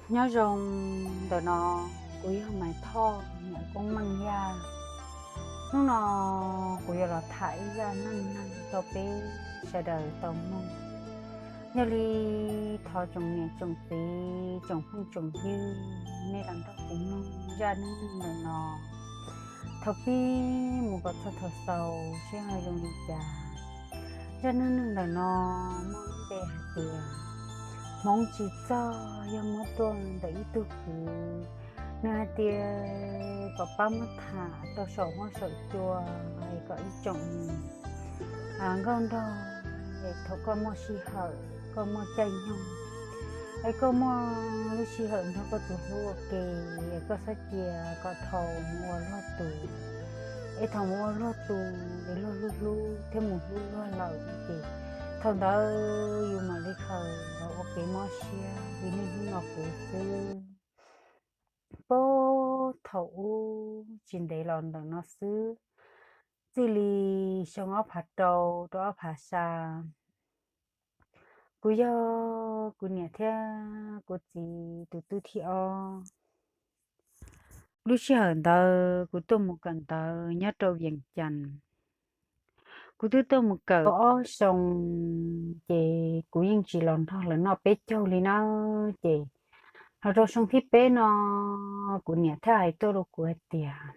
Nyob zoo, ntawm no kuv yog Maiv Thoj, niam Koob Meej Yaj. Hnub no kuv yuav los tham ib zaj neej neeg rau peb sawv daws tau mloog. Yog li thov tsoom niam tsoom txiv tsoom phooj tsoom ywg nej los nrog kuv mloog zaj neej neeg ntawm no. Thaum pib mus kom txog thaum xaus seb ho zoo li cas. Zaj neej neeg ntawm no muaj lub npe hais tias Hmoov Tsis Txog, yog muab tuaj ntawm ib tug kwv. Nws hais tias kom pab muab tham rau saum huab saum cua es kom ib tsoom nkauj nraug, es thaum koj muaj sij hawm, koj muaj caij nyoog, es koj muaj lub sij hawm nrog koj tus hlub ua ke, es koj txhob cia kom thaum mus ua luag tus, es thaum mus ua luag tus es luag hlub hlub thiab mus hlub luag lawm ces thaum ntawd yus mam li khaws los ua kev mob siab li niaj hnub no kuv xwb. Puag thaum ub tsis ntev los ntawm no xwb, txij li xyoo ob phav rau rau ob phav xya, kuv yog kuv niam thiab kuv txiv tus tub thib ob. Lub sij hawm ntawd kuv tuaj mus kawm ntawv nyob rau Vias Cas. Kuv twb tuaj mus kawm ob xyoo, ces kuv yeej tsis los nrog lawv noj peb caug li na. Ces los rau xyoo thib peb no, kuv niam thiaj hais tuaj rau kuv hais tias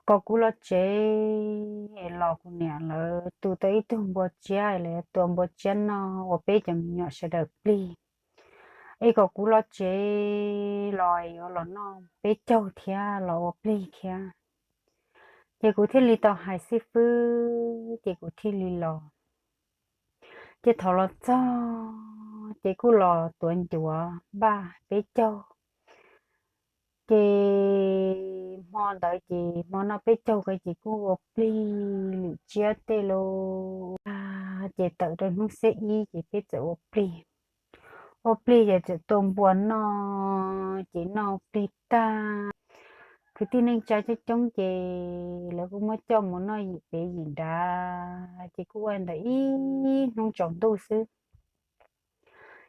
kom kuv los tsev es los kuv niam lawv tu tau ib tug npua tsiab, lawv tua npua tsiab noj ua peb cov me nyuam sawv daws plig, es kom kuv los tsev los yuav los noj peb caug thiab los ua plig thiab. Ces kuv thiaj li tau hais xib fwb, ces kuv thiaj li los. Ces thaum los txog ces kuj los tuav ncuav npaj peb caug. Ces hmo ntawd ces hmo noj peb caug ko ces kuj ua plig lwm tsiab tej lauj, ces tawm rau hnub xiab ib ces peb txawm ua plig. Ua plig ces txawm tua npua noj, ces noj plig tag, kwv tij neej tsa coob coob ces lawv kuj muab coj mus noj yim pem yim nrad, ces kuj ua ntawd ib hnub tsaus ntuj xwb.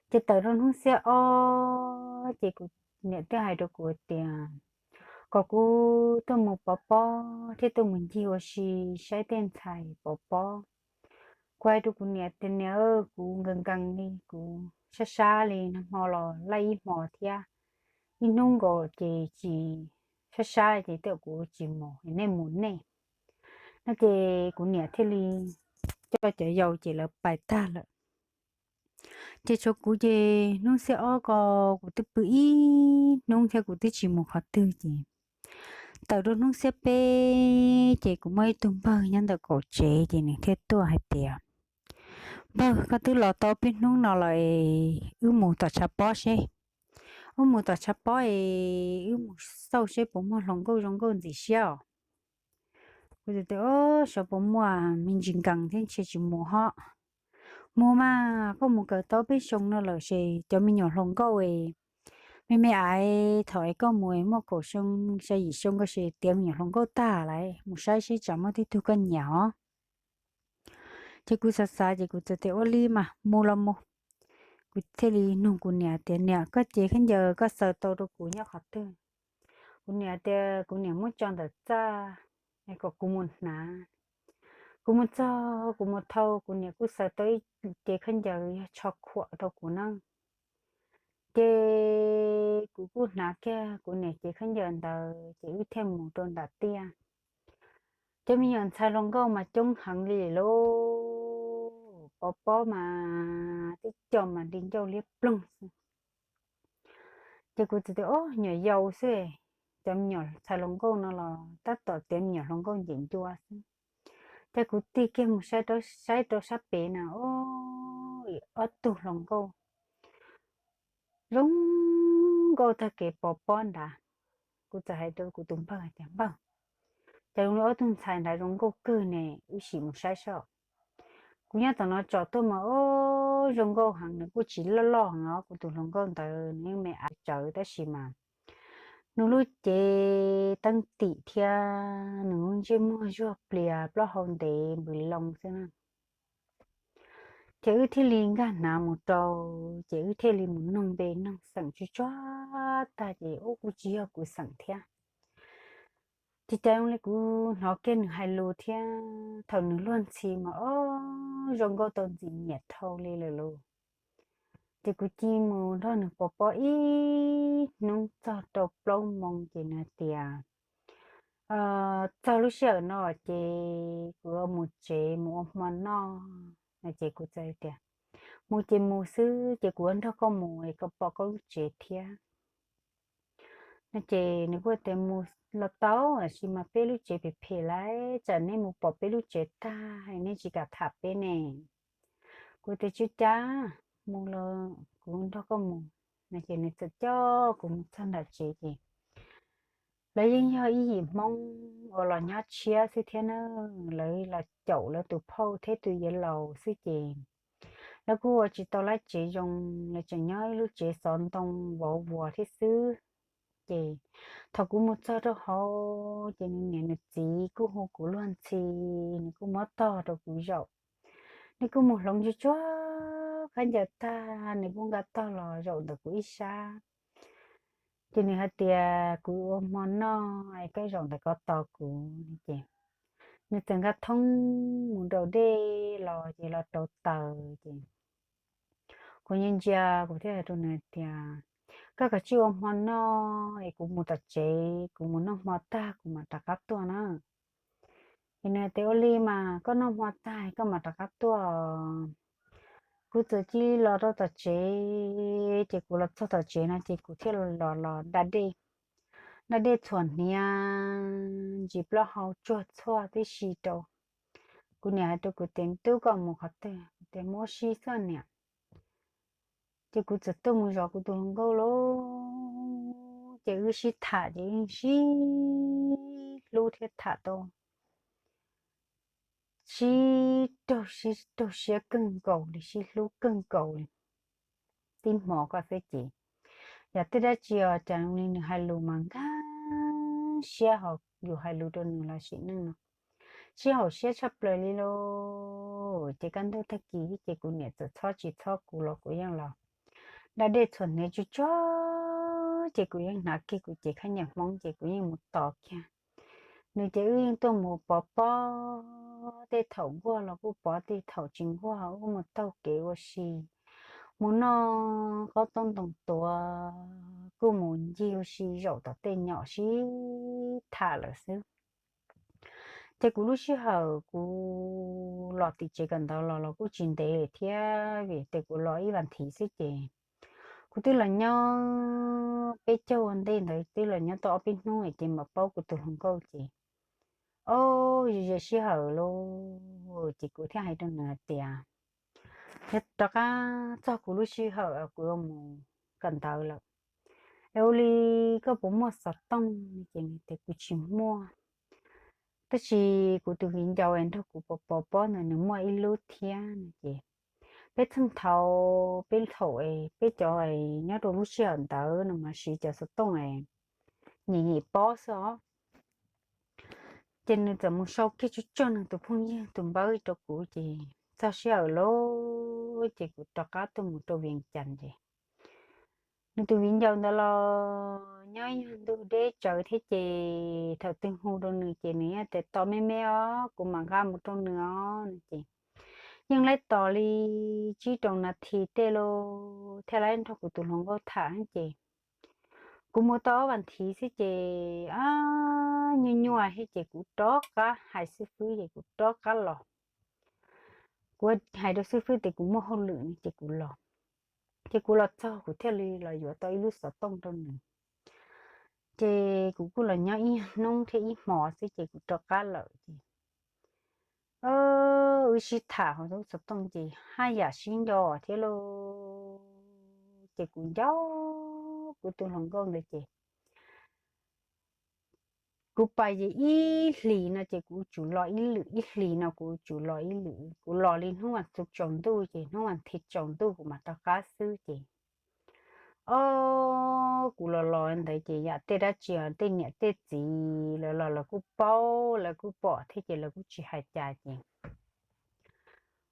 Ces tawm rau hnub xiab ob ces kuv niam twb hais rau kuv tias kom kuv tuaj mus pov pob thiab tuaj mus ncig ua si saib tej ntxhais pov pob. Kuv hais rau kuv niam tias niam, kuv nkees nkees li, kuv sab sab li, nag hmo los laij ib hmo thiab, ib hnub nkaus ces tsis sab sab ces tej kuv tsis mus, nej mus nej. No ces kuv niam thiaj li coj cov yau ces lawv pais tag lawm. Ces tshuav kuv ces hnub xiab ob ko kuv twb pw ib hnub thiab kuv twb tsis mus qhov twg ces tawm rau hnub xiab peb ces kuv muaj ib tug npawg nyob ntawm kaum tsev ces nws thiaj tuaj hais tias, npawg, koj twb los tau peb hnub no lawm es wb mus tom tshav pob seb. Wb mus tom tshav pob es wb mus xauj seb puas muaj hluas nkauj zoo nkauj ntxim siab os. Kuv tias, xyov puas muaj, me ntsis nkees thiab ntshe tsis mus hos. Mus mas, koj mus kawm tau peb xyoo no lawm ces cov me nyuam hluas nkauj es me me aiv thaum es koj mus es muaj kaum xyoo xya yim xyoo ko ces tiav me nyuam hluas nkauj tag lawm, mus saib seb tsam muaj tej tug koj nyiam os. Ces kuv xav xav ces kuv txawm tias ua li mas mus los mus. Kuv thiaj li nug kuv niam tias niam, koj cev khaub ncaws koj xaws tau rau kuv nyob qhov twg? Kuv niam tias kuv niam muab tso ntawm txaj es kom kuv mus hnav. Kuv mus txog kuv mus thau kuv niam kuj xaws tau ib cev khaub ncaws yog tsho khuam rau kuv na. Ces kuv kuj hnav kiag kuv niam cev khaub ncaws ntawd ces wb thiaj mus rau nram tiaj. Cov me nyuam ntxhais hluas nkauj mas coob heev li lauj, pov pob mas tib co mas nti ncauj liab ploog xwb. Ces kuv txawm tias, o, nyuam yaus xwb, cov me nyuam ntxhais hluas nkauj no los tab tom tiav me nyuam hluas nkauj ncem ncua xwb. Ces kuv tig kiag mus saib rau sab pem na, o, ob tug hluas nkauj zoo nkauj tag kev pov pob nrad. Kuv txawm hais rau kuv tus npawg tias, npawg, cas zoo li ob tug ntxhais nrad zoo nkauj kawg ne, wb sim mus saib saib. Kuv nyob tom no tsom tuaj mas, o, zoo nkauj heev, nws kuj tsis loj loj heev os, kuv tus hluas nkauj ntawd nws yeej me me tsawv tab sis mas nws lub cev teeb tim thiab nws lub ntsej muag zuag plias plaub hau ntev npws loo xwb na. Ces wb thiaj li nkag hnav mus rau, ces wb thiaj li mus noog npe noog xeem tsuj tsuag tag ces ub kuj tsis yog kuv xeem thiab. Ces cas zoo li kuv hnov kiag nws hais lus thiab, thaum nws luag ntxhi mas ob zoo nkauj tau ntxim nyiam dhau li lawm lauj. Ces kuv cia mus nrog nws pov pob ib hnub txog rau plaub moo ces nws tias, txog lub sij hawm no ces kuv mus tsev mus ua hmo noj no. Ces kuv txawm tias, mus ces mus xwb, ces kuv ua nrog koj mus es koj pom koj lub tsev thiab no. Ces nws kuj tias mus los tau, tab sis mas peb lub tsev phem phem lawm, tsam nej mus pom peb lub tsev tag nej tsis kam tham peb ne. Kuv tias tsis ua cas, mus los kuv nrog koj mus no. Ces nws txawm coj kuv mus txog nram tsev ces lawv yeej yog ib yim Hmoob uas los nyob tshiab xwb thiab na. Lawv los caum lawv tus phauj thiab tus yawg laus xwb ces lawv kuj ua tsis tau lab tsev zoo, lawv tseem nyob ib lub tsev xov ntoo vov vuas thiab xwb. Ces thaum kuv mus txog rau hauv ces nws niam nws txiv kuj hu kuv luag ntxhi, nws kuj muab tog rau kuv zaum. Nws kuj mus hloov tsuj tsuag khaub ncaws tag, nws kuj nqa tog los zaum ntawm kuv ib sab. Ces nws hais tias kuv ua hmo noj es koj zaum ntawm ko tos kuv no. Ces nws txawm nkag thoob mus nraum dej los ces los rau taws ces kuv ntsia ntsia kuv thiaj hais rau nws tias, koj kav tsij ua hmo noj es kuv mus tom tsev, kuv mus noj hmo tag kuv mam rov qab tuaj na. Ces nws tias ua li mas koj noj hmo tag koj mam rov qab tuaj. Kuv txawm cia li los rau tom tsev, ces kuv los txog tom tsev no ces kuv thiaj los los da dej, da dej txhuam hniav ntsis plaub hau tsuag txhuaj tib si rau. Kuv niam hais rau kuv tias, tub, koj mus qhov twg? Kuv tias, mus ua si xwb niam. Ces kuv txawm tuaj mus zov kuv tus hluas nkauj lauj, ces wb sib tham ces wb sib hlub thiab tham tau sib raug, sib raug siab kawg nkaus li, sib hlub kawg nkaus li. Tib hmo ko xwb ces yog tej dab tsi os, cas li nws hais lus mas nkag siab, ho yus hais lus rau nws los sim neej no sib haum siab tshaj plaws li lauj. Ces kaj ntug tag kis ces kuv niam txawm txhob tsis txhob kuv los kuv yeej los da dej txhuam hniav tsuag tsuag, ces kuv yeej hnav kiag kuv cev khaub ncaws Hmoob ces kuv yeej mus tos kiag nws. Ces wb yeej tuaj mus pov pob, tej thaum nquag los kuj pov, tej thaum tsis nquag wb mus taug kev ua si, mus noj qaub taub ntoo tuav, kuj mus ncig ua si zaum tom tej nyom sib tham lawm xwb. Ces kuv lub sij hawm kuv los tim tsev kawm ntawv los los kuj tsis ntev thiab, vim tias kuv los ib vas thiv xwb ces kuv twb los nyob peb caug ua ntej ntawd, twb los nyob tau ob peb hnub ces mam paub kuv tus hluas nkauj ces, o, ze ze sij hawm lauj. Ces kuv thiaj hais rau nws hais tias, yog rov qab txog kuv lub sij hawm kuv yuav mus kawm ntawv lawm, es ua li koj puas muaj xov tooj? Ces nws tias kuv tsis muaj, tab sis kuv tus viv ncaus nrog kuv pov pob ntawd nws muaj ib lub thiab no. Ces peb txheej thaud peb thaum peb cov nyob rau lub sij hawm ntawd no mas siv cov xov tooj nyim nyim pob xwb os. Ces nws txawm mus sau kiag tsuj tsuag nws tus phooj ywg tus npawb rau kuv ces txog sij hawm lauj, ces kuv rov qab tuaj mus rau Vias Cas ces nws tus viv ncaus ntawd los nyob ib nyuag ntug deb tsawv thiab ces thaum twg hu rau nws ces nws yeej tias tos me me os, kuv mam nqa mus rau nws os no. Ces yeej laib tos li tsib rau nas this tej lauj thiaj laib nrog kuv tus hluas nkauj tham ces kuv mus tau ob vas thiv xwb ces nyuaj nyuaj thiab ces kuv rov qab hais xib fwb ces kuv rov qab los. Kuv hais rau xib fwb tias kuv muaj hauj lwm no ces kuv los. Ces kuv los txog kuv thiaj li los yuav tau ib lub xov tooj rau nws. Ces kuv kuj los nyob ib hnub thiab ib hmos xwb ces kuv rov qab lawm ces wb sib tham hauv lub xov tooj ces haj yam sib nco thiab lauj. Ces kuv nco kuv tus hluas nkauj ntawd ces kuv pais ces ib hlis no ces kuv tsum los ib lwm, ib hlis no kuv tsum los ib lwm. Kuv los li hnub vas xuv tsaus ntuj ces hnub vas thiv tsaus ntuj kuv mam rov qab xwb ces, o, kuv los los ntawd ces yam tej dab tsi tej niam tej txiv lawv los lawv kuj paub lawv kuj pom thiab ces lawv kuj tsis hais cas ces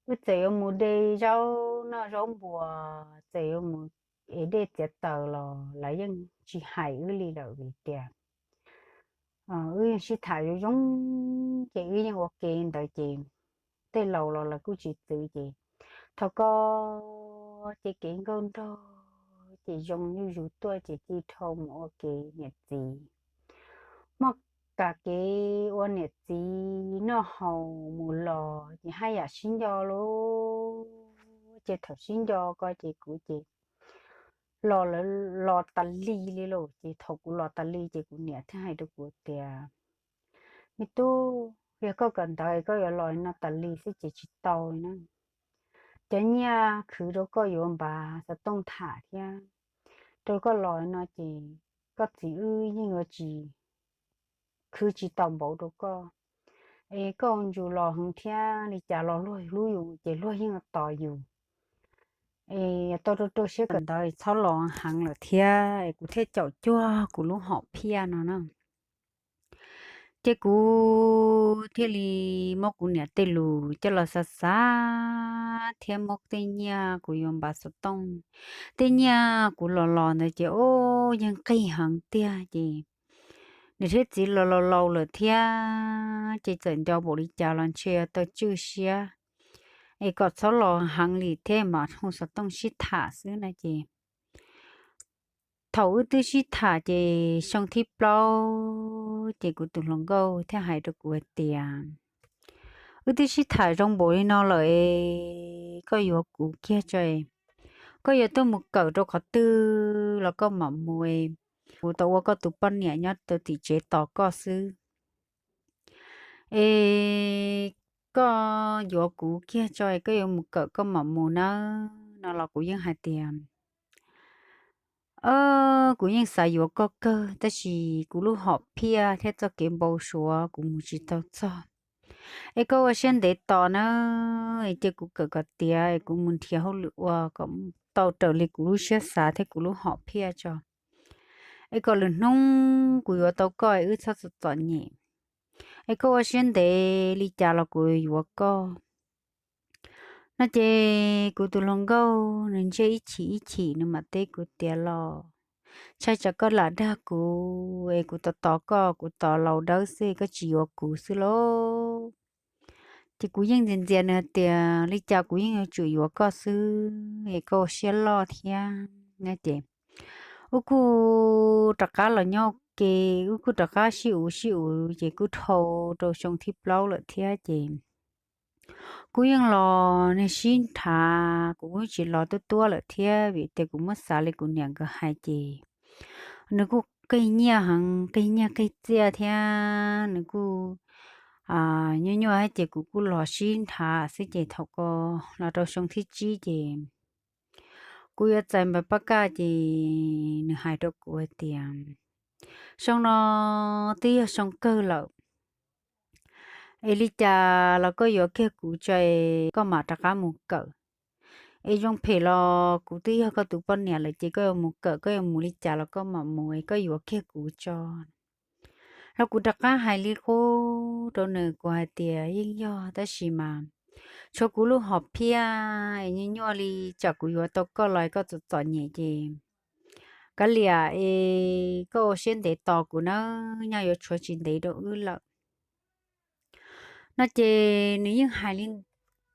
wb txawm yuav mus de zaub noj zaub npua, txawm yuav mus ev dej txiav taws los lawv yeej tsis hais wb li lawm vim tias wb yeej sib tham zoo zoo, ces wb yeej ua ke ntawd ces tej laus los lawv kuj tsis txwv ces thaum ko ces kev nkauj nraug ces zoo zuj zus tuaj ces cia li dhau mus ua ke niam txiv. Muaj kam kev ua niam txiv noj haus mus los ces haj yam sib nco lauj. Ces thaum sib nco ko ces kuv ces los lawv los tas li li lauj. Ces thaum kuv los tas li ces kuv niam thiaj hais rau kuv tias, Me tub, yog koj kawm ntawv koj yuav los no tas li xwb ces tsis tau na. Cov nyiaj khwv rau koj yuav npav xov tooj tham thiab rau koj los no ces koj txiv wb yeej yuav tsis khwv tsis tau npaum rau koj. Es koj ua ntsum los heev thiab li cas los luag hlub yus ces luag yeej tos yus. Es tau rau rau siab kawm ntawv txhob los heev lawm thiab es kuv thiaj caum cuag kuv lub hom phiaj no na. Ces kuv thiaj li muab kuv niam tej lus coj los xav xav thiab muab tej nyiaj kuv yuav npav xov tooj, tej nyiaj kuv los los ntawd ces ub yeej qig heev tiag ces niam thiab txiv los laus laus lawm thiab ces txawm nco npaum li cas los ntshe yuav tau tswj siab. Es kom txhob los heev li thiab mam hu xov tooj sib tham xwb na ces thaum wb twb sib tham ces xyoo thib plaub ces kuv tus hluas nkauj thiaj hais rau kuv hais tias, Wb twb sib tham zoo npaum li no lawm es koj yuav kuv kiag tso. Koj yuav tuaj mus kawm rau qhov twg los koj mam mus es kuv tau ua koj tus poj niam nyob rau tim tsev tos koj xwb. Es koj yuav kuv kiag tso, koj yuav mus kawm koj mam mus nawb no los kuv yeej hais tias, Kuv yeej xav yuav koj kawg tab sis kuv lub hom phiaj thiab txoj kev npau suav kuv mus tsis tau txog. Es koj ua siab ntev tos nawb, es cia kuv kawm kom tiav es kuv mus nrhiav hauj lwm ua kom tau raws li kuv lub siab xav thiab kuv lub hom phiaj tso. Es kom lwm hnub kuv yuav tau koj es wb txhob txom txom nyem. Es koj ua siab ntev li cas los kuv yuav koj. No ces kuv tus hluas nkauj nws ntsiag ib chim ib chim nws mam teb kuv tias, Los ntshai tsam koj lam dag kuv es kuv tos tos koj kuv tos laus dawb xwb koj tsis yuav kuv xwb lauj. Ces kuv yeej ntxias ntxias nws tias, Li cas kuv yeej yuav tsum yuav koj xwb es koj ua siab loj thiab. Ces wb kuj rov qab los nyob ua ke, wb kuj rov qab sib uv sib uv ces kuj dhau rau xyoo thib plaub lawm thiab ces kuv yeej los niag sib nrhav, kuv kuj tsis los tuab tuab lawm thiab vim tias kuv muab xav li kuv niam nkawd hais ces nws kuj qig nyiaj heev, qig nyiaj qig txiaj thiab nws kuj nyuaj nyuaj thiab ces kuv kuj los sib nrhav xwb ces thaum ko los rau xyoo thib tsib ces kuv yuav txais npav pab kaj ces nws hais rau kuv hais tias, Xyoo no twb yog xyoo kawg lawm es li cas los koj yuav kiag kuv tso, koj mam rov qab mus kawm. Es zoo phem los kuv twb yog koj tus poj niam lawm ces koj yuav mus kawm koj yuav mus li cas los koj mam mus es koj yuav kiag kuv tso. Los kuv rov qab hais li qub rau nws kuv hais tias, Yeej yog tab sis mas tshuav kuv lub hom phiaj es nyuaj nyuaj li, tsam kuv yuav tau koj los koj txom txom nyem ces kav liam es koj ua siab ntev tos kuv nawb, nyob yuav tshuav tsis ntev rau wb lawm. No ces nws yeej hais li,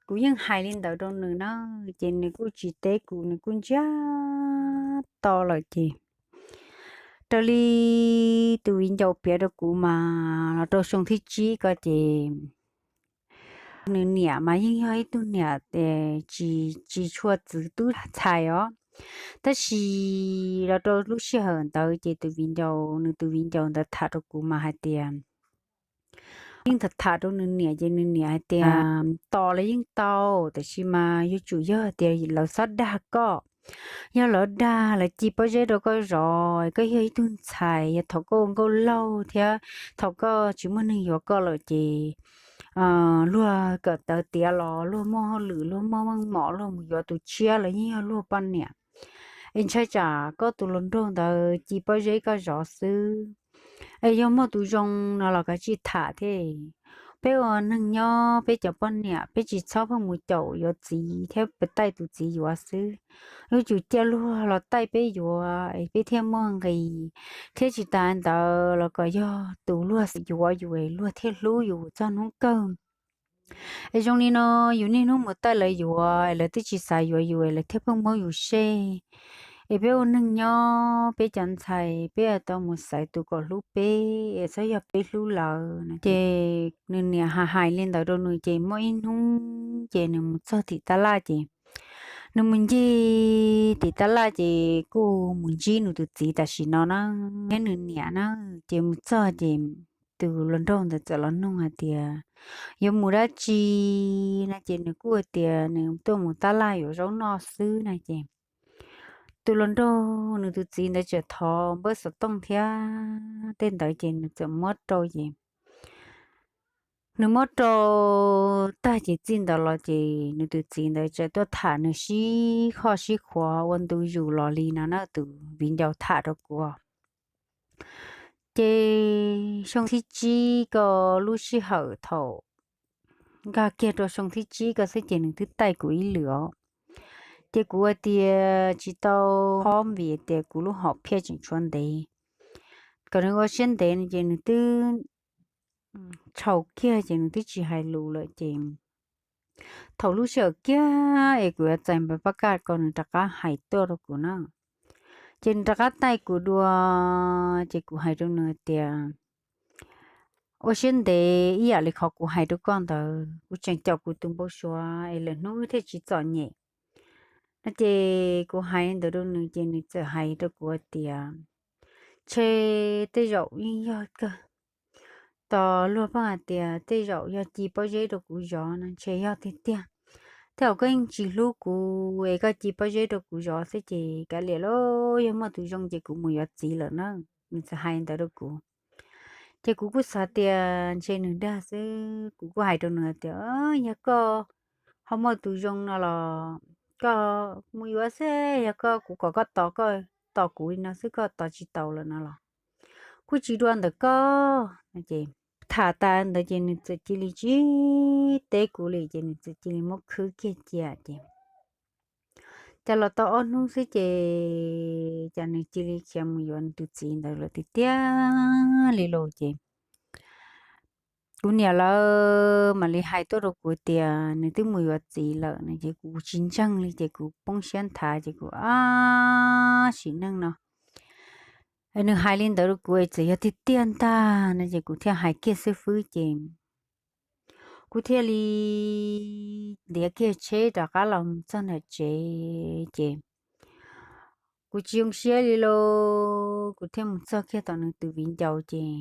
kuv yeej hais li ntawd rau nws na, ces nws kuj tsis teb kuv, nws kuj ntsiag to lawm ces raws li tus viv ncaus piav rau kuv mas los rau xyoo thib tsib ko ces nws niam mas yeej yog ib tug niam tsis tshua txwv tub txhais os, tab sis los rau lub sij hawm ntawd ces tus viv ncaus, nws tus viv ncaus ntawd tham rau kuv mas hais tias yeej tham tham rau nws niam ces nws niam hais tias tos los yeej tau, tab sis mas yuav tsum yog tias lawv txhob dag koj. Yog lawv dag, lawv ci pob zeb rau koj zov, koj yog ib tug ntxhais, yog thaum koj ua nkauj laug thiab thaum koj tsis muaj neeg yuav koj lawm ces luag kawm ntawv tiav los luag muaj hauj lwm, luag muaj meej mom, luag mus yuav tus tshiab los yeej yog luag poj niam. Es ntshai tsam koj tus hluas nraug ntawd ci pob zeb koj zov xwb. Es yog muaj tus zoo no los kav tsij tham thiab. peb ua neeg nyob peb cov poj niam peb tsis txhob pheej mus caum yuav txiv thiab pes taij tus txiv yuav xwb. Yuav tsum cia luag los taij peb yuav es peb thiaj muaj nqis, thiab tsis tas ntawd los kom yog tus luag yuav yus es luag thiaj hlub yus txog hnub kawg. Es zoo li no, yus niaj hnub mus taij lawv yuav es lawv twb tsis xav yuav yus es lawv thiaj pheej muab yus sej. Es peb ua neeg nyob peb cov ntxhais peb tau mus xaiv tus kom hlub peb es txhob yog peb hlub lawv no. Ces nws niam hais hais li ntawd rau nws ces muaj ib hnub ces nws mus txog tim tab laj ces nws mus ncig tim tab laj ces kuj mus ntsib nws tus txiv tam sim no na, thiab nws niam na. Ces mus txog ces tus hluas nraug ntawd txawm los nug hais tias yuav mus dab tsi no ces nws kuj hais tias nws tuaj mus tab laj yuav zaub noj xwb na ces tus hluas nraug nws tus txiv ntawd txawm thov npawb xov tooj thiab tej ntawd ces nws txawm muab rau ces nws muab rau tag ces txij ntawd los ces nws tus txiv ntawd txawm tuaj tham nws sib hoj sib qhuav ua ntu zus los li no na, tus viv ncaus tham rau kuv. Ces xyoo thib tsib ko, lub sij hawm thaum nkag kiag rau xyoo thib tsib ko xwb ces nws twb taij kuv ib lwm os. Ces kuv hais tias tsis tau, qhov vim tias kuv lub hom phiaj tseem tshuav ntev, kom nws ua siab ntev no ces nws twb tshau kiag ces nws twb tsis hais lus lawm ces thaum lub sij hawm kiag es kuv yuav txais npa pab kaj ko nws rov qab hais tuaj rau kuv na. Ces nws rov qab taij kuv dua, ces kuv hais rau nws tias ua siab ntev ib yam li qhov kuv hais rau koj ntawd, kuv tseem caum kuv tus npau suav es lwm hnub wb thiaj tsis txom nyem no. Ces kuv hais li ntawd rau nws ces nws txawm hais rau kuv tias ntshe tej zaum yeej yog kawg. Tos luag pheej hais tias tej zaum yog ci pob zeb rau kuv zov no ntshe yog tiag tiag. Tej zaum koj yeej tsis hlub kuv es koj ci pob zeb rau kuv zov xwb ces kav liam lauj, yog muaj tus zoo ces kuv mus yuav txiv lawm na. Nws txawm hais ntawd rau kuv. Ces kuv kuj xav tias ntshe nws dag xwb, kuv kuj hais rau nws tias yog koj ho muaj tus zoo no los koj mus yuav xwb, yog koj, kuv kom koj tos, koj tos kuv li no xwb koj tos tsis tau lawm no los kuj tsis dua ntawm koj no. Ces tham tas ntawd ces nws txawm cia li tsis teb kuv li ces nws txawm cia li muab khwb kiag cia ces cas los tau ob hnub xwb ces cas nws cia li khiav mus yuav nws tus txiv ntawd lawm tiag tiag li lauj. Ces kuv niam lawv mam li hais tuaj rau kuv tias nws twb mus yuav txiv lawm no ces kuv tsis ntseeg li ces kuv poob siab nthav ces kuv, ab, sim neej no nws hais li ntawd rau kuv es txawm yog tiag tiag ntag no ces kuv thiaj hais kiag xwb fwb ces kuv thiaj li ntiav kiag tsheb rov qab los mus txog nram tsev ces kuv tsis zoo siab li lauj, kuv thiaj mus txog kiag tom nws tus viv ncaus ces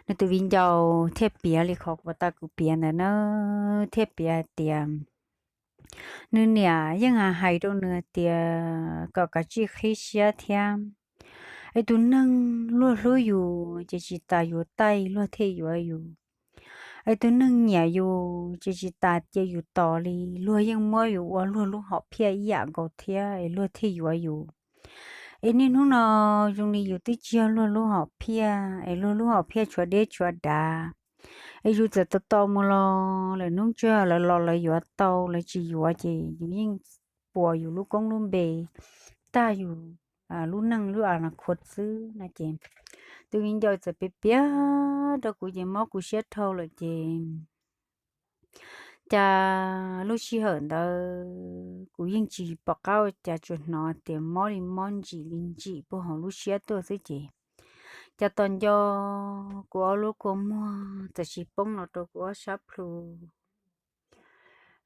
nws tus viv ncaus thiaj piav li qhov uas tas kuv piav ntawd na, thiaj piav hais tias nws niam yeej hais rau nws tias kom kav tsij qhib siab thiab, es tus neeg luag hlub yus ces tsis tas yus taij luag thiaj yuav yus, es tus neeg nyiam yus ces tsis tas cia yus tos li, luag yeej muab yus ua luag lub hom phiaj ib yam nkaus thiab es luag thiaj yuav yus. Es niaj hnub no zoo li yus twb tsis yog luag lub hom phiaj es luag lub hom phiaj tshuav deb tshuav dav, es yus txawm tos tos mus los lawm hnub tsog lawv los lawv yuav tau, lawv tsis yuav ces yus yeej puas yus lub koob lub npe, tag yus lub neej lub a na khuav xwb no ces tus viv ncaus txawm piav piav rau kuv ces mob kuv siab dhau lawm ces cas lub sij hawm ntawd kuv yeej tsis pom qab ua cas, tsuas hnov tias mob li mob ntsim li ntsim puag hauv lub siab tuaj xwb ces cas tos nco kuv ob lub kua muag txawm sis poob los rau kuv ob sab plhu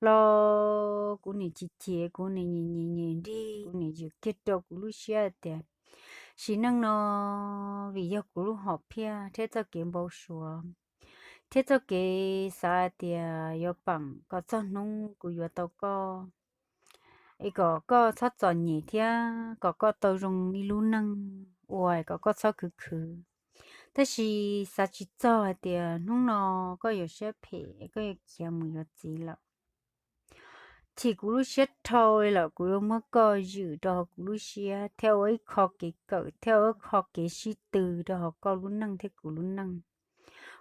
los kuv nim chim chim, kuv nim nyem nyem nrig, kuv nim yws kiag rau kuv lub siab tias sim neej no vim yog kuv lub hom phiaj thiab txoj kev npau suav thiab txoj kev xav tias yuav pam kom txog hnub kuv yuav tau koj, es kom koj txhob txom nyem thiab kom koj tau zoo ib lub neej ua kom koj txhob khwv khwv. Tab sis xav tsis txog hais tias hnub no koj yuav siab phem, koj yuav khiav mus yuav txiv lawm. Chim kuv lub siab dhau lawm, kuv yuav muab koj ywm rau hauv kuv lub siab thiab ua ib qho kev kawm thiab ua ib qho kev sib tw rau hauv koj lub neej thiab kuv lub neej.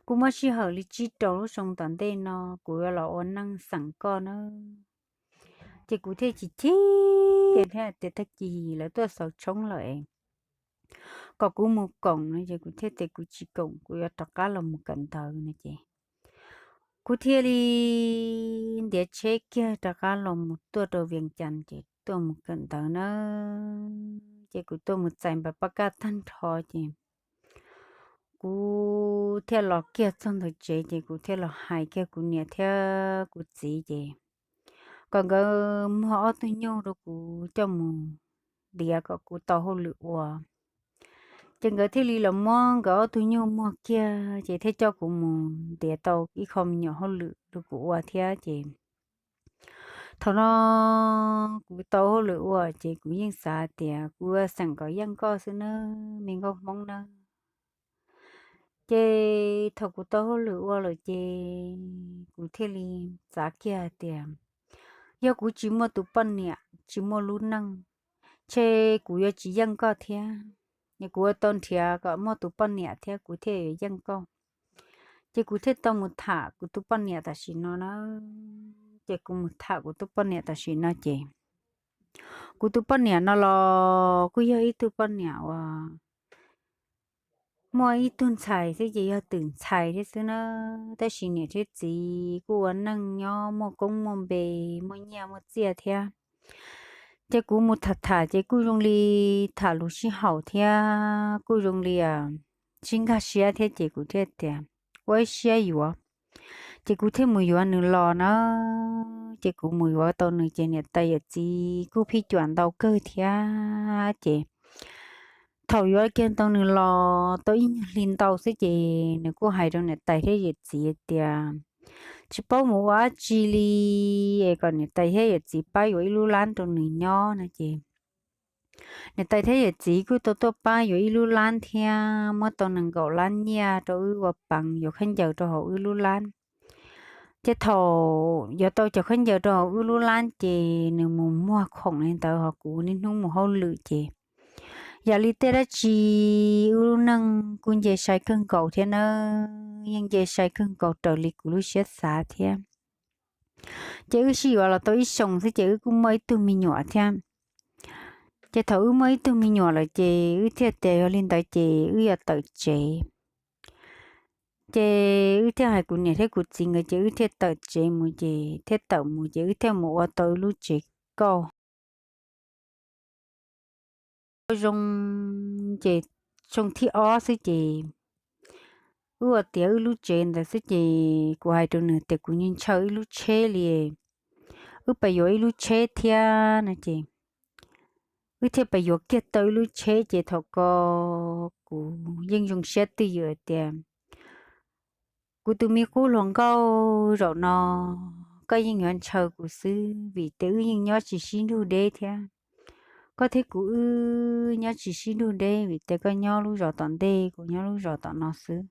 kuj muab sij hawm li tsib rau lub xyoo tom ntej no kuv yuav los ua neej xeem koj nawb. Ces kuv thiaj chim chim thiab tias tag kis lawv tuaj xauv tshoob lawm es kom kuv mus koom no ces kuv thiaj tias kuv tsis koom, kuv yuav rov qab los mus kawm ntawv no ces kuv thiaj li ntiav tsheb kiag rov qab los mus tuaj rau Vias Cas ces tuaj mus kawm ntawv na. Ces kuv tuaj mus txais npav pab kaj tag nrho ces kuv thiaj los kiag txog ntawm tsev ces kuv thiaj los hais kiag kuv niam thiab kuv txiv ces kom nkawd muag ob tug nyuj rau kuv coj mus ntiav kom kuv tau hauj lwm ua. Ces nkawd thiaj li los muab nkawd ob tug nyuj muag kiag ces thiaj coj kuv mus ntiav tau ib qho me nyuam hauj lwm rau kuv ua thiab ces thaum no kuv tau hauj lwm ua ces kuv yeej xav tias kuv ua xeem kom yeej koj xwb nawb me nkauj Hmoob nawb. Ces thaum kuv tau hauj lwm ua lawm ces kuv thiaj li xav kiag hais tias yog kuv tsis muaj tus poj niam tsis muaj lub neej, ces kuv yuav tsis yeej koj thiab. Kuv ua tau nrhiav kom muaj tus poj niam thiab kuv thiaj yuav yeej koj. Ces kuv thiaj tau mus tham kuv tus poj niam tam sim no na. Ces kuv mus tham kuv tus poj niam tam sim no ces kuv tus poj niam no los kuj yog ib tug poj niam uas muaj ib tug ntxhais xwb ces yog twm ntxhais thiab xwb na. Tab sis niam thiab txiv kuj ua neej nyob muaj koob muaj npe, muaj nyiaj muaj txiaj thiab. Ces kuv mus tham tham ces kuj zoo li tham lus sib haum thiab kuj zoo li sib nkag siab thiab ces kuv thiaj tias ua ib siab yuav. Ces kuv thiaj mus yuav nws los na. Ces kuv mus yuav tau nws ces niam tais yawm txiv kuj phij cuam ntau kawg thiab ces thaum yuav kiag tau nws los tau ib nyuag hli ntau xwb ces nws kuj hais rau niam tais thiab yawm txiv tias tsis paub mus ua dab tsi li es kom niam tais thiab yawm txiv pab yuav ib lub lab rau nws nyob no ces niam tais thiab yawm txiv kuj tau tuaj pab yuav ib lub lab thiab muab tau nees nkaum lab nyiaj rau wb ua peev yuav khaub ncaws rau hauv wb lub lab. Ces thaum yuav tau cov khaub ncaws rau hauv wb lub lab ces nws mus muag khoom li ntawd ho kuv niaj hnub mus hauj lwm ces yam li tej dab tsi wb lub neej kuj nce sai kawg nkaus thiab nawb, yeej nce sai kawg nkaus raws li kuv lub siab xav thiab. Ces wb sib yuav los tau ib xyoos xwb ces wb kuj muaj ib tug me nyuam thiab. Ces thaum wb muaj ib tug me nyuam lawm ces wb thiaj tias yog li ntawd ces wb yuav tawm tsev. Ces wb thiaj hais kuv niam thiab kuv txiv nkawd ces wb thiaj tawm tsev mus ces thiaj tawm mus ces wb thiaj mus ua tau wb lub tsev kauj zoo ces xyoo thib ob xwb ces wb ua tiav wb lub tsev ntawd xwb ces kuv hais rau nws tias kuv ntshaw ib lub tsheb li, wb pab yuav ib lub tsheb thiab no ces wb thiaj pab yuav kiag tau ib lub tsheb ces thaum ko kuv yeej zoo siab twj ywm tias kuv tus me qub hluas nkauj, zaum no koj yeej yuav ntshaw kuv xwb vim tias wb yeej nyob tsis sib nrug deb thiab. Koj thiab kuv wb nyob tsis sib nrug deb vim tias koj nyob lub zos tom ntej kuv nyob lub zos tom no xwb.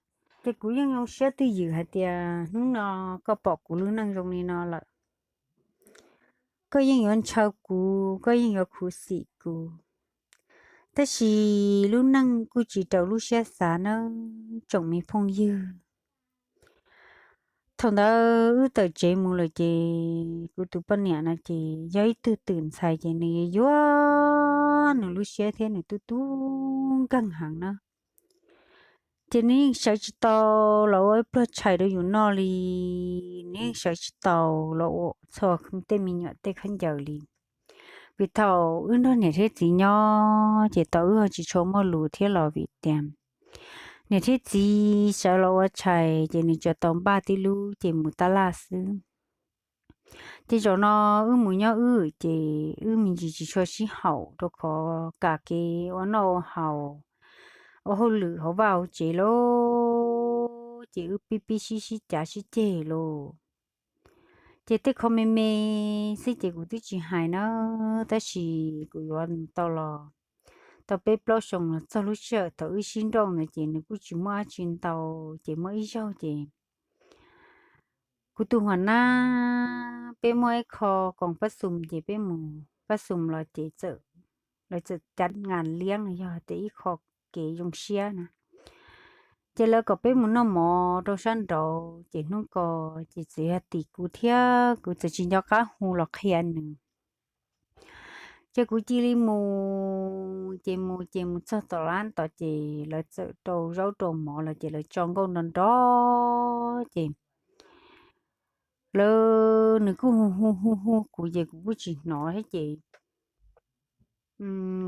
Ces kuv yeej zoo siab twj ywm hais tias hnub no koj pom kuv lub neej zoo li no lawm, koj yeej yuav ntshaw kuv, koj yeej yuav khuv xim kuv. Tab sis lub neej kuj tsis raws lub siab xav nawb tsoom me phooj ywg. Thaum ntawd wb tawm tsev mus lawm ces kuv tus poj niam no ces yog ib tug twm ntxhais ces nws yuav yuav nws lub siab thiab nws tub tub nkeeg heev na. Ces nws yeej sawv tsis tau los ua ib pluag tshais rau yus noj li, nws yeej sawv tsis tau los ua txhua tej me nyuam tej khaub ncaws li. Vim thaum wb nrog niam thiab txiv nyob ces tau wb ho tsis tshua muaj lus thiab los vim tias niam thiab txiv sawv los ua tshais ces nws tsuas tau npaj tib lub ces mus tab laj xwb. Ces zaum no wb mus nyob wb ces wb me ntsis tsis tshua sib haum rau qhov kam kev ua noj ua haus, ua hauj lwm hauv vaj hauv tsev lauj, ces wb pib pib sib sib cav sib ceg lauj. Ces tej qho me me xwb ces kuv twb tsis hais na, tab sis kuv yuav nws tau los tau peb plaub xyoos los txog lub sij hawm thaum wb sib nrauj ntawd ces nws kuj tsis muaj dab tsi ntau, ces muaj ib zaug ces kuv tus huam nab peb muaj ib qho koom pab xum ces peb mus pab xum los ces txawm, lawv txawm cav nas liab no yog tias ib qho kev zoo siab na. Ces lawv kom peb mus noj mov rau sab nraud, ces hnub ko ces txawm yog tim kuv thiab kuv txawm tsis nco qab hu los qhia nws. Ces kuv cia li mus, ces mus ces mus txog tom lab tod ces lawv txawm rau zaub rau mov los ces lawv tso nkauj nrov nrov ces lawv, nws kuj hu hu hu hu kuv ces kuv kuj tsis hnov thiab ces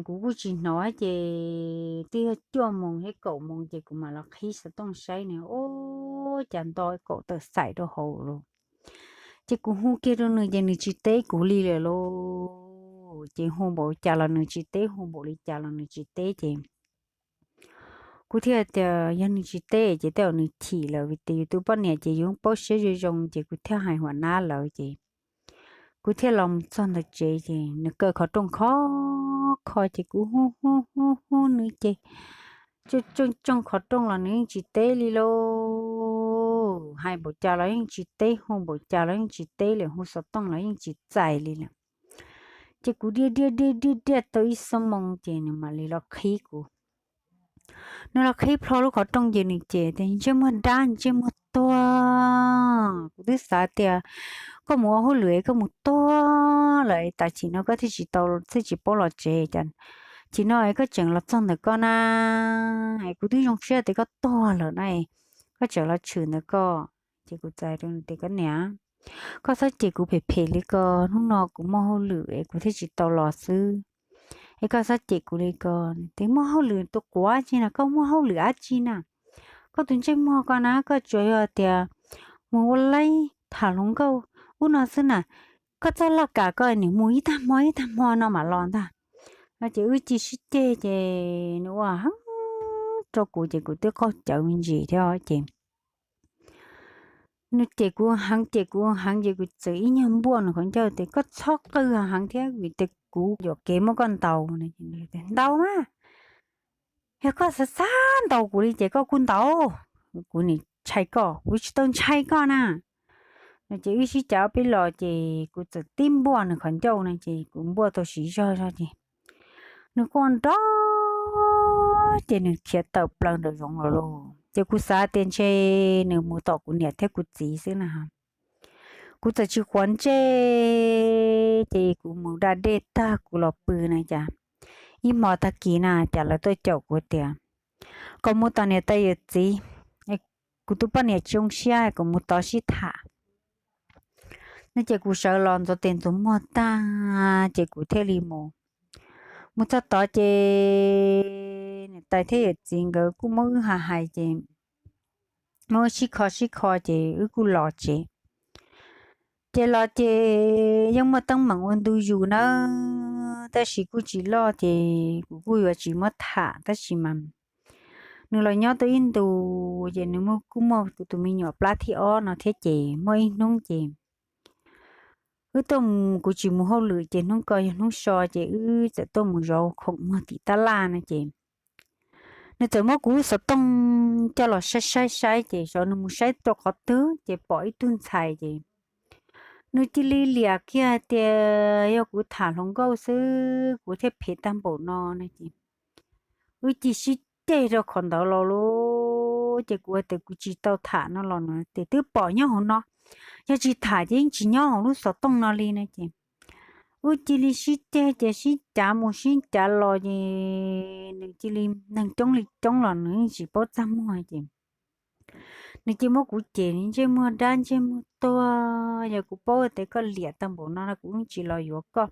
kuv kuj tsis hnov thiab ces twb yog cuaj moos thiab kaum moos ces kuv mam los qhib xov tooj saib ne, ua cas nto kaum tawm xaim rau hauv lawm. Ces kuv hu kiag rau nws ces nws tsis teb kuv li lawm lauj. Ces hu npaum cas los nws tsis teb, hu npaum li cas los nws tsis teb ces kuv thiaj tias yog nws tsis teb ces tej zaum nws chim lawm vim tias yus tus poj niam ces yus paub siab zoo zoo ces kuv thiaj hais hua nab lawv ces kuv thiaj los mus txog ntawm tsev ces nws kaw qhov rooj khov kho ces kuv hu hu hu hu nws ces tsooj tsooj qhov rooj los nws yeej tsis teb li lauj. Hais npaum cas los yeej tsis teb, hu npaum cas los yeej tsis teb li, hu xov tooj los yeej tsis txais li lawm. Ces kuv diaj diaj diaj diaj diaj tau ib xuab moos ces nws mam li los qhib kuv. Nws los qhib plho lub qhov rooj ces nws ces tias ntsej muag dab ntsej muag tuag. Kuv twb xav tias koj mus ua hauj lwm es koj mus tuag lawm es tam sim no koj thiaj tsis tau, thiaj tsis paub los tsev, cas chim no es koj tseem los txog ntawm koj na, es kuv twb zoo siab tias koj tuag lawm na, koj tseem los tshwm ntawm koj. Ces kuv txais rau nws tias koj niam, koj txhob cem kuv phem phem li ko, hnub no kuv muaj hauj lwm es kuv thiaj tsis tau los xwb. Es koj txhob cem kuv li ko. Tias muaj hauj lwm tus quav tsi na, koj muaj hauj lwm dab tsi na? Koj tus ntsej muag ko na, koj tsuas yog tias mus ua laib tham hluas nkauj ub no xwb na. Koj txoj laj kam koj nim mus ib tag hmo ib tag hmo no mam los ntag. No ces wb cia sib ceg ces nws ua heev rau kuv ces kuv twb qaug cawv me ntsis thiab ces nws cem kuv heev cem kuv heev ces kuv txawm ib nyuag npuaj nws qhov ncauj tias koj txhob qw heev thiab vim tias kuv yuam kev muab koj ntaus. Ntaus mas, yog koj xav xav ntaus kuv li ces koj kuj ntaus, kuv nim ntshai koj, kuv tsis tau ntshai koj na. No ces wb sib cav ob peb los ces kuv txawm tib npuaj nws qhov ncauj no ces kuv npuaj tau siv zog zog ces nws quaj nrov ces nws khiav tawm plaws nraum zoov lawm lauj. Ces kuv xav tias ntshe nws mus tom kuv niam thiab kuv txiv xwb na. Kuv txawm tsis quav ntsej ces kuv mus da dej tag kuv los pw na cas ib hmo tag kis na cas lawv tuaj caum kuv tias kom mus tom niam tais yawm txiv, kuv tus poj niam tsis zoo siab kom mus tod sib tham. No ces kuv sawv los ntxuav tes ntxuav muag tag ces kuv thiaj li mus. Mus txog tod ces niam tais thiab yawm txiv nkawd kuj muab wb hais hais ces muab wb sib kho sib kho ces wb kuj los tsev. Ces los ces yeej muaj teeb meem ua ntu zus nawb, tab sis kuj tsis loj ces kuv kuj yuav tsis muab tham tab sis mas nws los nyob tau ib ntus ces nws muaj, kuj muaj kuv tus me nyuam plab thib ob no thiab ces muaj ib hnub ces wb tuaj mus, kuv tsis mus hauj lwm ces hnub ko yog hnub so ces wb txawm tuaj mus zov khoom muag tim tab laj no ces nws txawm muab kuv lub xov tooj coj los saib saib saib ces xyov nws mus saib rau qhov twg ces pom ib tug ntxhais ces nws cia li liam kiag hais tias yog kuv tham hluas nkauj xwb kuv thiaj phem tag npaum no no ces wb cia sib ceg rau qhov ntawd los lauj. Ces kuv tias kuv tsis tau tham no los no ces twb pom nyob hauv no, yog tsis tham ces yeej tsis nyob hauv lub xov tooj no li no ces wb cia li sib ceg ces sib cav mus sib cav los ces nws cia li, neeg coob li coob los nws yeej tsis paub txaj muag ces nws cia muab kuv cem ntsej muag dab ntsej muag tuag, yog kuv paub tias koj liam tag npaum no no kuv yeej tsis los yuav koj.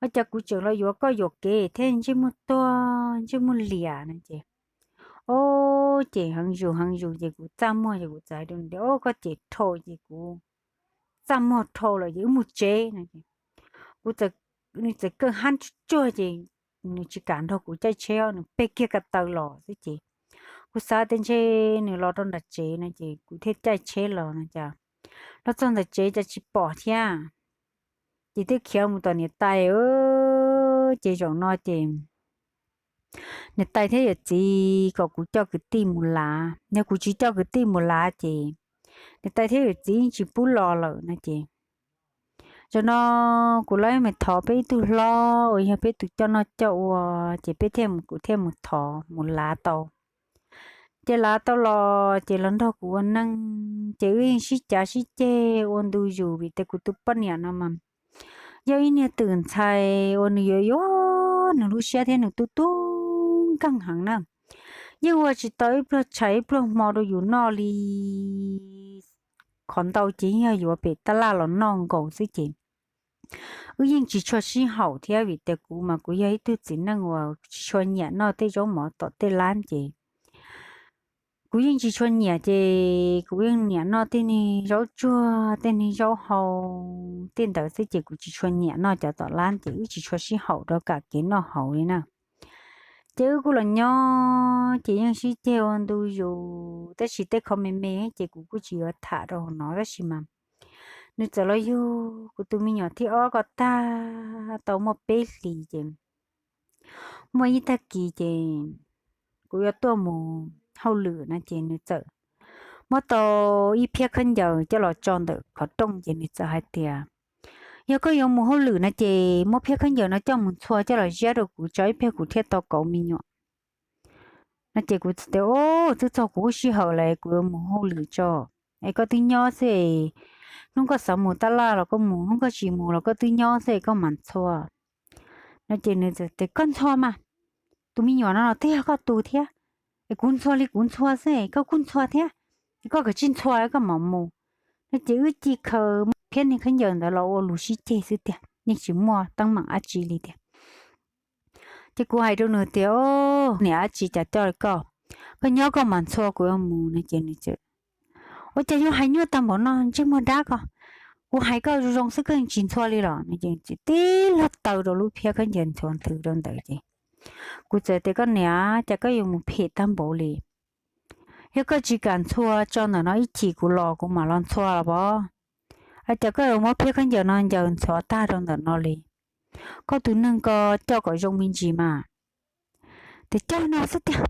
Ua cas kuv tseem los yuav koj yuam kev thiab ntsej muag tuag ntsej muag liam no ces, o, cem heev zus heev zus ces kuv txaj muag ces kuv txawm hais rau nws tias o koj cem dhau ces kuv txaj muag dhau lawm ces wb mus tsev no ces kuv txawm, nws txawm kawj hab tsuag tsuag ces nws tsis kam nrog kuv caij tsheb, nws peg kiag ko taw los xwb ces kuv xav tias ntshe nws los rau nram tsev no ces kuv thiaj caij tsheb los no cas los txog ntawm tsev cas tsis pom thiab. Ces twb khiav mus tom niam tais, ces zaum no ces niam tais thiab yawm txiv kom kuv coj kwv tij mus lav, yog kuv tsis coj kwv tij mus lav ces niam tais thiab yawm txiv yeej tsis pub los lawm no ces zaum no kuv lawv me thov peb ib tug hlob uas yog peb tus coj noj coj ua, ces peb thiaj mus, kuv thiaj mus thov mus lav tau. Ces lav tau los ces los nrog kuv ua neej, ces wb yeej sib cav sib ceg ua ntu zus vim tias kuv tus poj niam no mas yog ib niag twm ntxhais uas nws yuav yuav nws lub siab thiab nws tu tu nkeeg heev na. Yeej ua tsis tau ib pluag tshais ib pluag hmo rau yus noj li. Qhov ntau ces yog yuav pem tab laj los noj nkaus xwb ces wb yeej tsis tshua sib haum thiab vim tias kuv mas kuv yog ib tug txiv neej uas tsis tshua nyiam noj tej zaub mov tom tej lab ces kuv yeej tsis tshua nyiam ces kuv yeej nyiam noj tej niag zaub tsuag tej niag zaub hau tej ntawd xwb ces kuv tsis tshua nyiam noj cov tom lab ces wb tsis tshua sib haum rau kam kev noj haus li na. Ces wb kuj los nyob ces yeej sib ceg ua ntu zus tab sis tej qho me me ces kuv kuj tsis yuav tham rau hauv no tab sis mas nws txawm los yug kuv tus me nyuam thib ob ko tag tau muaj peb hlis ces muaj ib tag kis ces kuv yuav tuaj mus hauj lwm no ces nws txawm muab tau ib phiab khaub ncaws coj los tso ntawm qhov rooj ces nws txawm hais tias, yog koj yuav mus hauj lwm no ces muab phiab khaub ncaws no coj mus ntxhua coj los ziab rau kuv tso ib pliag kuv thiaj tau kauv me nyuam. No ces kuv txawm tias, o, twb txog kuv lub sij hawm lawm kuv yuav mus hauj lwm tso, es koj twb nyob xwb, hnub koj xav mus tab laj los koj mus, hnub koj tsis mus los koj twb nyob xwb es koj mam ntxhua. No ces nws txawm tias koj ntxhua mas, tus me nyuam no los twb yog koj tus thiab, es kuv ntxhua li kuv ntxhua xwb es koj kuj ntxhua thiab, es koj kav tsij ntxhua koj mam mus. No ces wb ci khaws phiab niag khaub ncaws ntawd los ua lus sib ceg xwb tiag yeej tsis muaj teeb meem dab tsi li tiag. Ces kuv hais rau nws tias, o, niam dab tsi cas coj li koj, koj nyob koj mam ntxhua kuv yuav mus no ces nws txawm, ua cas yuav hais nyuaj tag npaum no ntsej muag dab ko, kuv hais koj zoo zoo xwb koj yeej tsis ntxhua li los no ces tib lub taw rau lub phiab khaub ncaws ntxhua nthwv rau ntawd ces kuv txawm tias koj niam cas koj yuav mus phem tag npaum li, yog koj tsis kam ntxhua tso ntawm no ib chim kuv los kuv mam los ntxhua los pov, cas koj yuav muab phiab khaub ncaws no ncaws ntxhua tag rau ntawm no li, koj tus neeg ko coj kom zoo me ntsis mas. Tias coj no xwb tiag,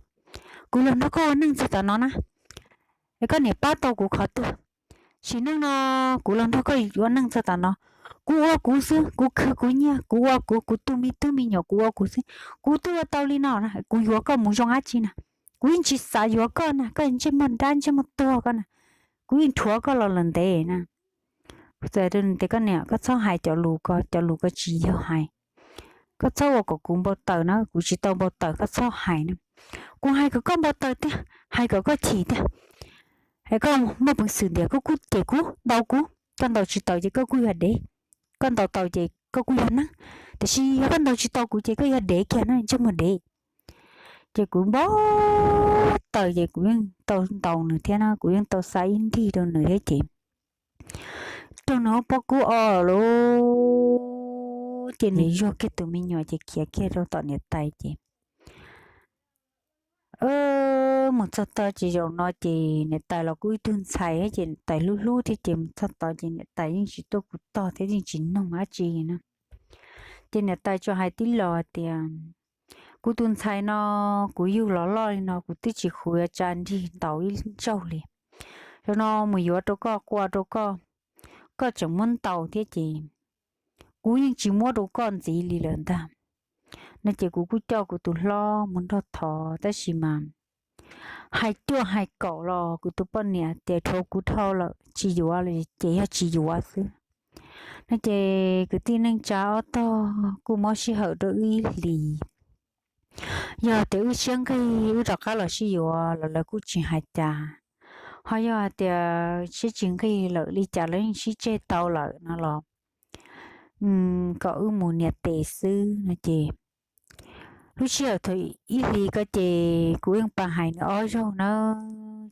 kuv los nrog koj ua neej txog tam no na, es koj niam pab tau kuv qhov twg? Sim neej no kuv los nrog koj ua neej txog tam no, kuv ua kuv xwb, kuv khwv kuv nyiaj, kuv ua kuv, kuv tu me tub me nyuam kuv ua kuv xwb, kuv twb ua tau li no na, kuv yuav koj mus zoo dab tsi na? Kuv yeej tsis xav yuav koj na, koj ntsej muag dab ntsej muag tuag koj na, kuv yeej rhuav koj los lawm ntev na. Kuv txawm tias koj niam koj txhob hais cov lus ko, cov lus ko tsis yog hais, koj txhob ua kom kuv npau taws na, kuv tsis tau npau taws koj txhob hais na. Kuv hais kom koj npau taws tiag, hais kom koj chim tiag, es koj muaj peev xwm ntias koj kuj cem kuv ntaus kuv, koj ntaus tsis taus ces koj kuj yog dev, koj ntaus taus ces koj kuj yog neeg, tiam sis yog koj ntaus tsis tau kuv ces koj yog dev kiag na, ntsej muag dev. Ces kuv npau taws ces kuv yeej tau ntaus nws thiab na, kuv yeej tau xa ib nrig rau nws thiab ces raug nws lub pob kub o lawm lauj. Ces nws zuag kiag tus me nyuam ces khiav kiag rau tom niam tais ces mus txog tod ces zaum no ces niam tais los kuj ib tug ntxhais ces niam tais hlub hlub thiab ces mus txog tod ces niam tais yeej tsis tuaj kuv tog thiab yeej tsis noog dab tsi na. Ces niam tais tsuas hais tib los tias, kuv tus ntxhais no kuv yug los loj li no kuv twb tsis khuv tsa nrig ntaus ib zaug li. Zaum no mus yuav rau koj, qua rau koj, koj tseem muab ntaus thiab ces kuv yeej tsis muab rau koj ntxiv li lawm ntag. No ces kuv kuj coj kuv tus hlob mus nrog thov tab sis mas hais cuaj hais kaum los kuv tus poj niam tias rhuav kuv dhau lawm tsis yuav lawm ces yog tsis yuav xwb. No ces kwv tij neej tsa ob tog kuj muab sij hawm rau wb ib hlis. Yog tias wb siab nqig wb rov qab los sib yuav los lawv kuj tsis hais cas, ho yog hais tias siab tsis nqig lawm li cas lawv yeej sib tseg tau lawm no los kom wb mus nias tes xwb no ces lub sij hawm thaum ib hlis ko ces kuv yeej pab hais nws ob zaug na.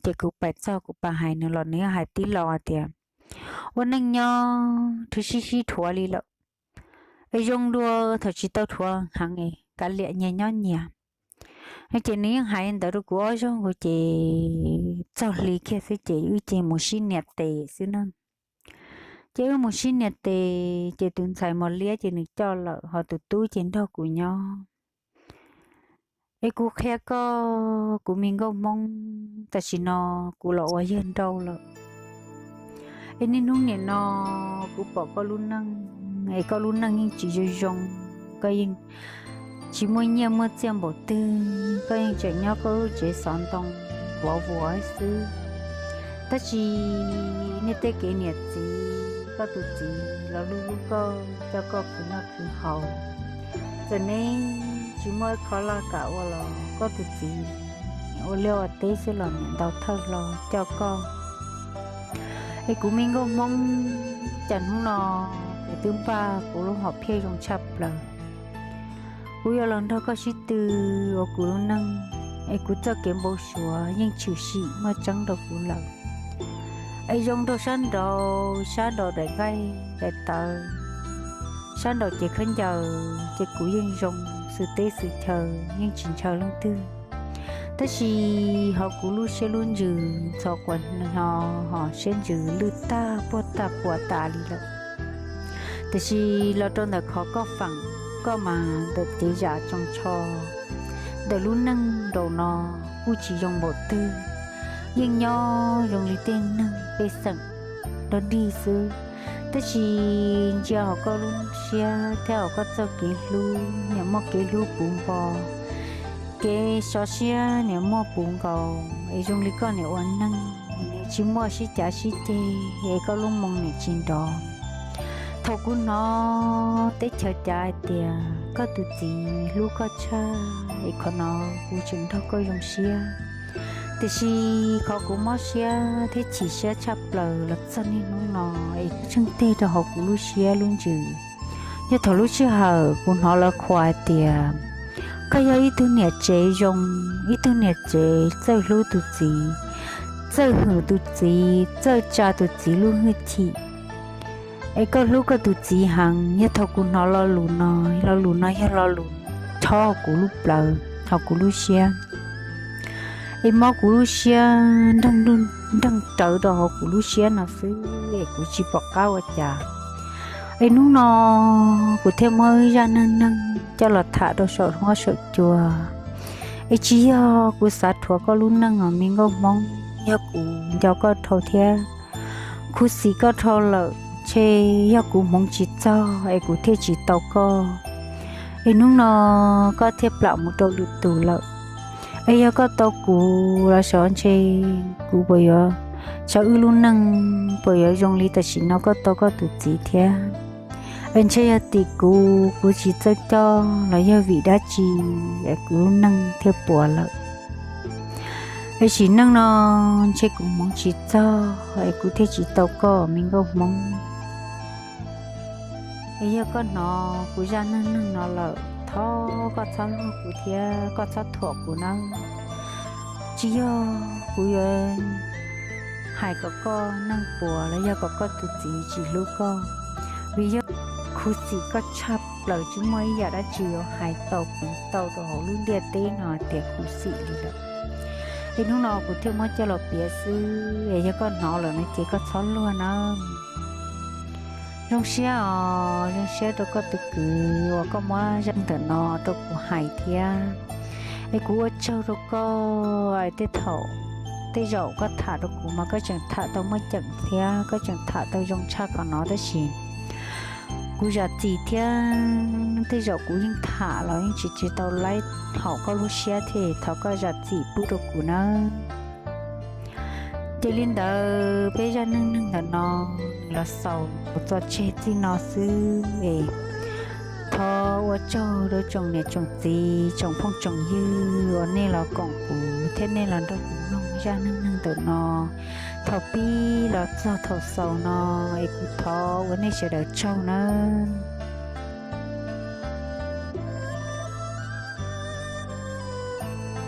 Ces kuv pais txog kuv pab hais nws los nws yeej hais tib lo tias ua neej nyob rhuav sib sib rhuav li lawm es zoo dua thaum tsis tau rhuav heev es kav liam nyias nyob nyias. No ces nws yeej hais ntawd rau kuv ob zaug nkaus ces txog hli kiag xwb ces wb ces mus sib nias tes xwb na. Ces wb mus sib nias tes ces tus ntxhais mos liab ces nws coj lawm ho tus tub ces nrog kuv nyob. Es kuv qhia koj kuv me nkauj Hmoob, tam sim no kuv los ua yawg nrauj lawm. Es niaj hnub nim no kuv pom koj lub neej es koj lub neej yeej tsis zoo zoo, koj yeej tsis muaj nyiaj muaj txiaj npaum twg, koj yeej tseem nyob koj lub tsev xov ntoo, vov vuas xwb. Tab sis nej tej kev niam txiv, koj tus txiv los hlub hlub koj, coj koj khwv noj khwv haus, txawm neb tsis muaj ib qho laj kam ua los koj tus txiv ua liaj ua teb xwb los niam ntaus thawj hlo coj koj. Es kuv me nkauj Hmoob, cas hnub no kuv twb npaj kuv lub hom phiaj zoo tshaj plaws, kuv yuav los nrog koj sib tw ua kuv lub neej, es kuv txoj kev npau suav yeej tshwm sim muaj tseeb rau kuv lawm. Es zoo rau sab nraud, sab nraud daim nqaij daim tawv, sab nraud cev khaub ncaws ces kuv yeej zoo, xwm teb xwm chaw yeej tsis ntshaw leej twg. Tab sis hauv kuv lub siab lub ntsws ntxhov quas no, ho siab ntsws lwj tag puag tag puas tas li lawm. Tiam sis los rau ntawm qhov koj feem, koj mas ntawm kev zam tsoos tsho, ntawm lub neej nraum no kuj tsis zoo npaum twg, yeej nyob zoo li tej neeg pej xeem nrog dig xwb. Tab sis ntsia hauv koj lub siab thiab hauv koj txoj kev hlub, niam muaj kev hlub puv npo, kev sov siab niam muaj puv nkaus, es zoo li koj niam ua neej, niam tsis muaj sib cav sib ceg, es koj lub moo niam tsis nrov. Thaum kuv hnov teb chaws cav hais tias koj tus txiv hlub koj tshaj, es qhov no kuv tseem nrog koj zoo siab. Tiam sis qhov kuv mob siab thiab chim siab tshaj plaws los txog niaj hnub no, es tsheej teg rau hauv kuv lub siab lub ntsws, yog thaum lub sij hawm kuv hnov lawv qhuas hais tias koj yog ib tug niam tsev zoo, ib tug niam tsev txawj hlub tus txiv, txawj hwm tus txiv, txawj tsa tus txiv lub hwj chim, es koj hlub koj tus txiv heev. Yog thaum kuv hnov lo lus no, lo lus no yog lo lus chob hauv kuv lub plawv, hauv kuv lub siab, es mob kuv lub siab nreeg rawv rau hauv kuv lub siab no xwb, es kuv tsis pom qab ua cas. Es hnub no kuv thiaj muab wb zaj neej neeg coj los tham rau saum huab saum cua. Es tsis yog kuv xav rhuav koj lub neej os me nkauj Hmoob, yog kuv nco koj dhau thiab khuv xim koj dhau lawm, ntshe yog kuv hmoov tsis txog es kuv thiaj tsis tau koj, es hnub no koj thiaj plam mus rau lwm tus lawm. Es yog koj tau kuv los sav ntshe kuv puas yuav, sav wb lub neej puas yuav zoo li tam sim no koj tau koj tus txiv thiab. Es ntshe yog tim kuv, kuv tsis txawj coj los yog vim dab tsi es kuv lub neej thiaj puas lawm. Es sim neej no ntshe kuv hmoov tsis txog es kuv thiaj tsis tau koj me nkauj Hmoob. Es yog koj hnov kuv zaj neej neeg no lawm, thov koj txhob luag kuv thiab koj txhob thuam kuv nawb. Tsis yog kuv yuav hais kom koj neej puas los yog kom koj tus txiv tsis hlub koj, vim yog khuv xim koj tshaj plaws tsis muaj ib yam dab tsi yuav hais tau piv tau rau hauv lub ntiaj teb no tias khuv xim li lawm. Es hnub no kuv thiaj muab coj los piav xwb, es yog koj hnov lawm no ces koj txhob luag nawb. Zoo siab os, zoo siab rau koj tus kwv uas koj muab zaj ntawm no rau kuv hais thiab. Es kuv ua tsaug rau koj, es tej thaum, tej zaum koj tham rau kuv mas koj tseem tham tau muaj ceem thiab koj tseem tham tau zoo tshaj qhov no tab sis kuv zam txim thiab, tej zaum kuv yeej tham los yeej tsis tsis tau laib haum koj lub siab thiab, thov koj zam txim pub rau kuv nawb. Ces li ntawd peb zaj neej neeg ntawm no nws los xaus txog tseg txij no xwb es thov ua tsaug rau tsoom niam tsoom txiv tsoom phooj tsoom ywg uas nej los koom kuv thiab nej los nrog kuv mloog zaj neej neeg ntawm no thaum pib los txog thaum xaus no, es kuv thov ua nej sawv daws tsaug nawb.